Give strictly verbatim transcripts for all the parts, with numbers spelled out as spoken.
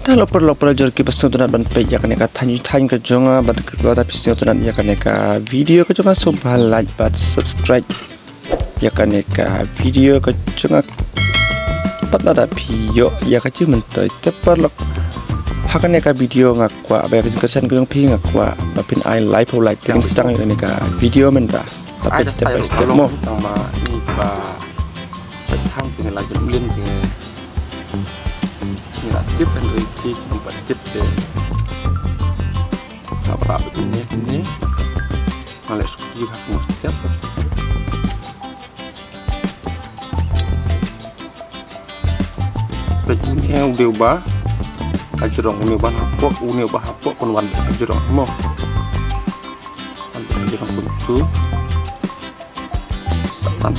Hello paralok parajor kiba sngewtynnat ban peit ïa kane ka thaiñ thaiñ ka jong nga, bad lada phi sngewtynnat ïa kane ka video ka jong nga, sngewbha like bad subscribe ïa kane ka video ka jong nga. Bad lada phi ïoh ïa ka jingmyntoi te paralok, ha kane ka video nga kwah ba ïa ka jingkyrshan ka jong phi nga kwah ba phin ai laiphew like. Te ngin sdang ïa kane ka video mynta. Sa peit step by step mo. Tang ba ini ba sa thang te la jin lin te. Ni la tip kan ri ti kan ba tip te. Ka ba ba ni ni. Nga leh skip ha kane ka step. Peit une u dei uba ha jrong, une uba hapoh, une uba hapoh, kan wan ha jrong mo. Wan ha jrong kumtu. Sa tan.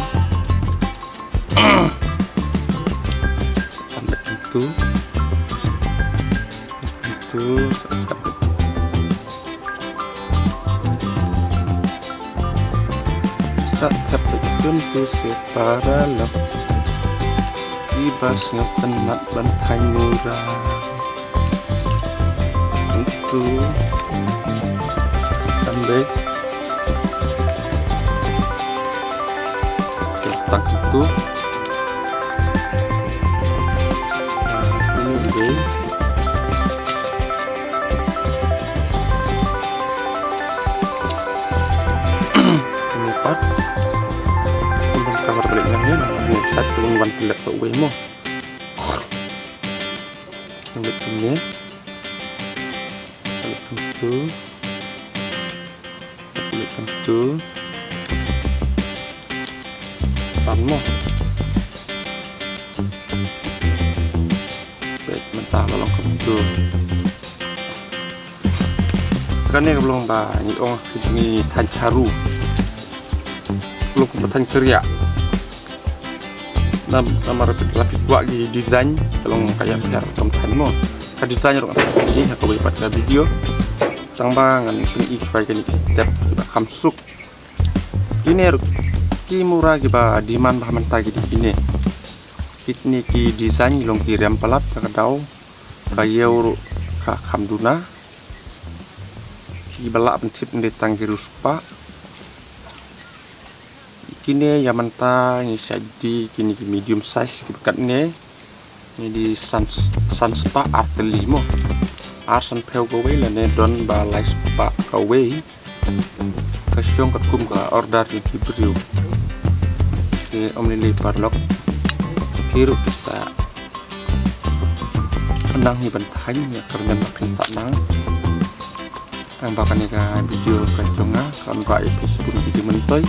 Sa tan kumtu. Kumtu, sa tan. Sa thep kumtu seh paralok. Kiba sngewtynnat ban thaiñ mura. Kumtu. Tambe. Tang kumtu. Ini dei. Ini pat. Ini cover balik nang ni, nang ni sat tu wan telek tu wei mo. Ambil ini. Ambil itu. Kulit tentu. Tan mo. Peit mynta la long kumtu. Kane ka long ba ngi ong ngi thaiñ tharu. Long kumba thaiñ keriak. Nam, namar la phi kwah ki design ka long ka ïa pher kam thaiñ mo. Ka design ruh ngan pyni ha kawei pat ka video. Tang ba ngan pyni shuwa kane ki step kiba kham suk. Kine ruh ki mura kiba demand bha mynta ki dei kine. Kine ki design long ki rem palat ka daw ka ïew ruh ka kham duna. Kiba lah ban tip nde tang ki riewspah. Kine ïa mynta ngi shait die kine ki medium size kiba katne. Ngi die san, san spah ar tylli mo. Ar san phew kawei lane don ba lai spah kawei. Ka shong katkum ka order jong ki briew. Te ym lei lei paralok. Phi ruh phi sa nang hi ban thaiñ ïa ka rynmen ba phin sa nang. Tang ba kane ka video ka jong nga kan ba ïa phi shibun ki jingmyntoi.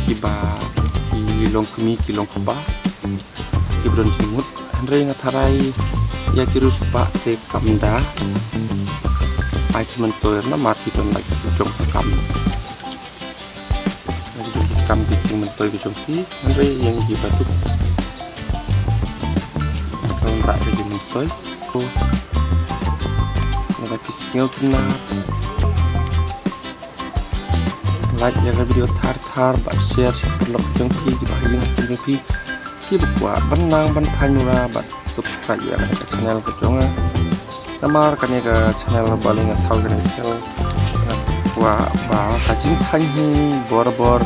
Kiba ki long kmie ki long kpa kiba don jingmut. Hynrei nga tharai ïa ki riewspah te kam da ai jingmyntoi namar ki don la ki jong ka kam. Ki jong ki kam ki jingmyntoi ki jong ki, hynrei ïa ngi kiba duk. Ka wanrah ka jingmyntoi. Lada phi sngewtynnat, like ïa ka video thar thar, bad share sha ki paralok jong phi, kiba ha ïing ha sem jong phi. Kiba kwah ban nang ban thaiñ mura bad subscribe ïa kane ka channel ka jong nga. Namar kane ka channel ba lei nga thaw kane ka channel nga kwah ba ka jingthaiñ hi borabor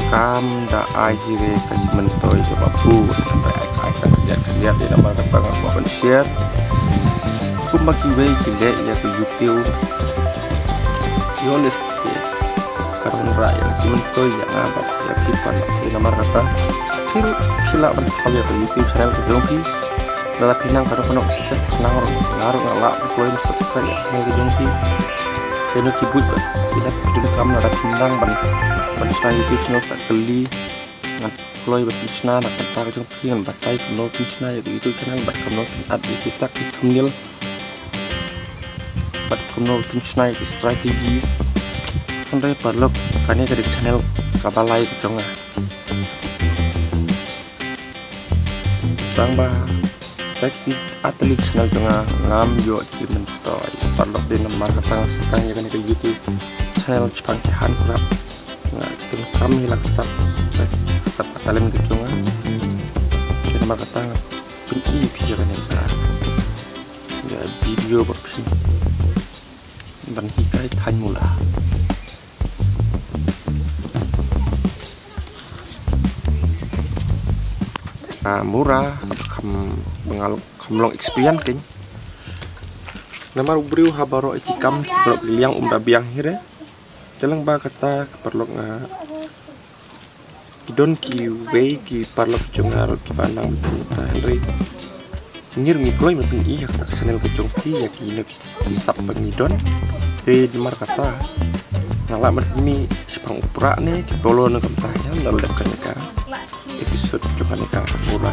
kam da ai hi re ka jingmyntoi kaba bun. Ai ai khyndiat khyndiat ïa namar kata nga kwah ban share. Kumba kiwei ki leh ïa ka YouTube. Ïoh leh Ka wanrah ïa ka jingmyntoi ïa nga bad ïa phi paralok. Te namar kata phi ruh phi lah ban thaw ïa ka YouTube channel ka jong phi. Lada phi nang kano kano ka subject, nang ruh nga ruh nga lah ban kloi ban subscribe ïa ka channel ka jong phi. Te no ki buit ba phi lah phi donkam lada phi nang ban ban shna YouTube channel sa kali. Ngan kloi ban pynshna na ka bynta ka jong phi, ngan batai kumno pynshna ïa ka YouTube channel bad kumno pyn-add ïa kita ki thumbnail. Bad kumno pynshna ïa ki strategy. Hynrei paralok, kane ka dei ka channel kaba lai ka jong nga. Tang ba ka ki ar tylli ki channel jong nga ngam ïoh jingmyntoi. Paralok, dei namar kata nga sdang ïa kane ka YouTube channel shaphang ki hand craft. Nga donkam hi la ka sap, ka sap ka talent ka jong nga. Dei namar kata nga Ki phi ka ne ka. Ka video ba phi ban hikai thaiñ mula. Ah, mura, kam bengal kam long experience kein. Namar u briew ha baroh ki kam, baroh ki liang um da biang hi re. Te lang ba kata ka paralok nga. Ki don kiwei ki paralok jong nga ruh kiba nang mynta hynrei ngi ruh ngi kloi ban pyni ïa kata ka channel ka jong phi ïa kino ki sap ba ngi don. Te namar kata nga lah ban pyni shaphang u Prah ne ki polo ne kumta ïa nga leh kane ka episode jong kane ka mura.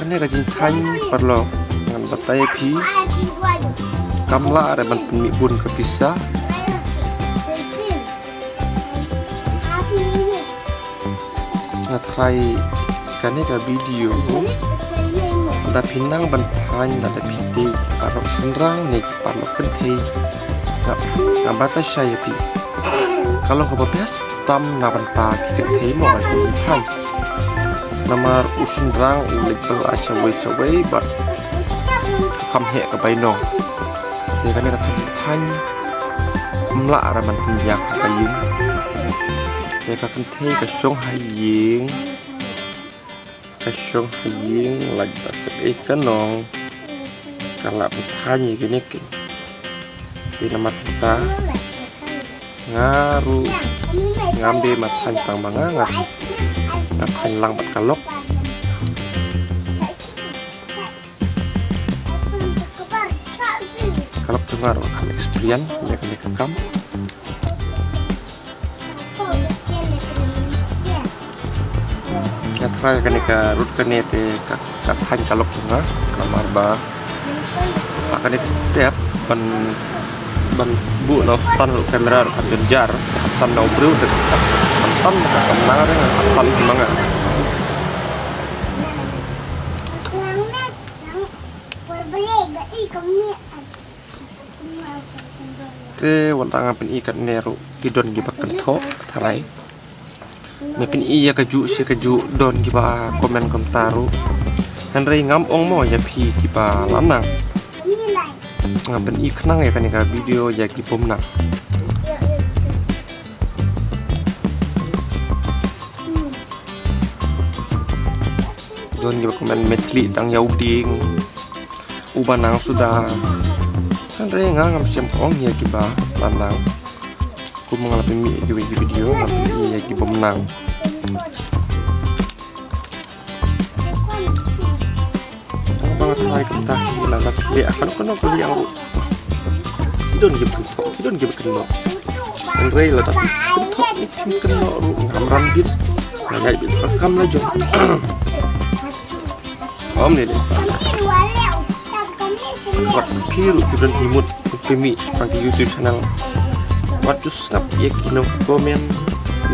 Kane ka jingthaiñ paralok ngan batai ïa phi. Kam lah re ban pynmih bun ka pisa. Nga tharai kane ka video lada phi nang ban thaiñ lada phi tei ki paralok shynrang ne ki paralok kynthei. Nga, nga batai shai ïa phi. Ka long kaba best tam na bynta ki kynthei mo ka jingthaiñ. Namar u shynrang u leit bela shawei shawei bad kam heh ka bainong. Te kane ka thaiñ thaiñ ym lah re ban pynbiang ha ka ïing. Te ka kynthei ka shong ha ïing. Ka shong ha ïing lait ba sep ei ka nong. Ka lah ban thaiñ ïa kine ki. Te namar kata nga ruh ngam dei ma thaiñ tang ma nga, nga, nga thaiñ lang bad ka lok. Ka lok jong nga ruh kam experience ïa kane ka kam. Nga tharai kane ka rut kane te ka, ka thaiñ ka lok jong nga namar ba ha kane ka step ban, ban buh na u stand ruh camera ruh kam jynjar, kam tan na u briew te kam tan, kam nang re kam tan ma nga. Te wat la nga pyni katne ruh ki don kiba kynthoh tharai. Me pyni ïa kajuh shi kajuh don kiba comment kumta ruh. Hynrei ngam ong mo ïa phi kiba la nang. Nga pyni khnang ïa kane ka video ïa ki bym nang. Don kiba comment me thli tang ïa u dieng. Uba nang suda. Hynrei nga ngam shym ong ïa kiba la nang. Kum nga la pyni ïa kiwei ki video ngam pyni ïa ki bym nang. Tang ba nga tharai kumta ki la la ki leh kano kano ka liang ruh. Ki don kiba kynthoh, ki don kiba kynnoh. Hynrei lada ki kynthoh ne kim kynnoh ruh ngam ran bit. Nga ïaid beit ha ka kam la jong. Ym ne leh. Wat phi ruh ki don ki mut phi mih shaphang ki YouTube channel. Wat ju sngap ïa ki nong comment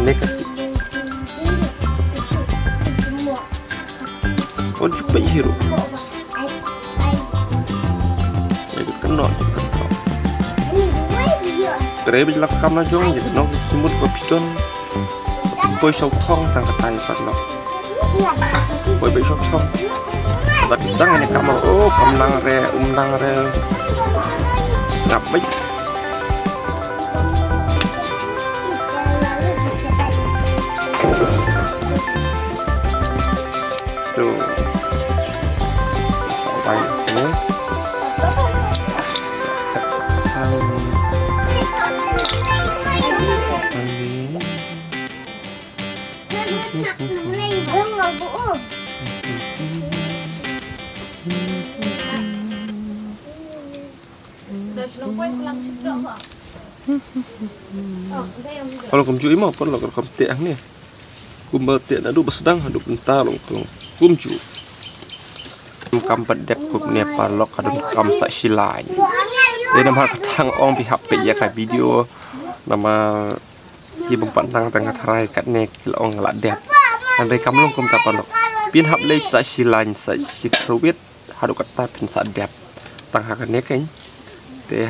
negative. Wat ju peit hi ruh. Ïa ki kynnoh, ki kynnoh. Kyrpad beit la ka kam la jong ïa ki nong ki mut ba phi don. Poi shong thong tang katai paralok. Poi beit shong thong. Lada phi sdang ïa ka kamra, oh, kam nang re, um nang re. Sngap beit. Tu. Sa bai ni. Sa khat ni. Ni. Paralok kumjuh imo, paralok rukom teh hangne. Kumba teh naduh ba sdang haduh mynta long tong kumjuh. Kam pat dep kumne paralok, ka donkam sa shi lain. Te namar kata nga ong phi hap peit ïa ka video, namar ki bym pat nang tang ka tharai katne ki la ong la dep. Hynrei kam long kumta paralok. Phin hap leit sa shi lain, sa shi kyrwit, haduh katta phin sa dep. Tang ha kane keiñ. Te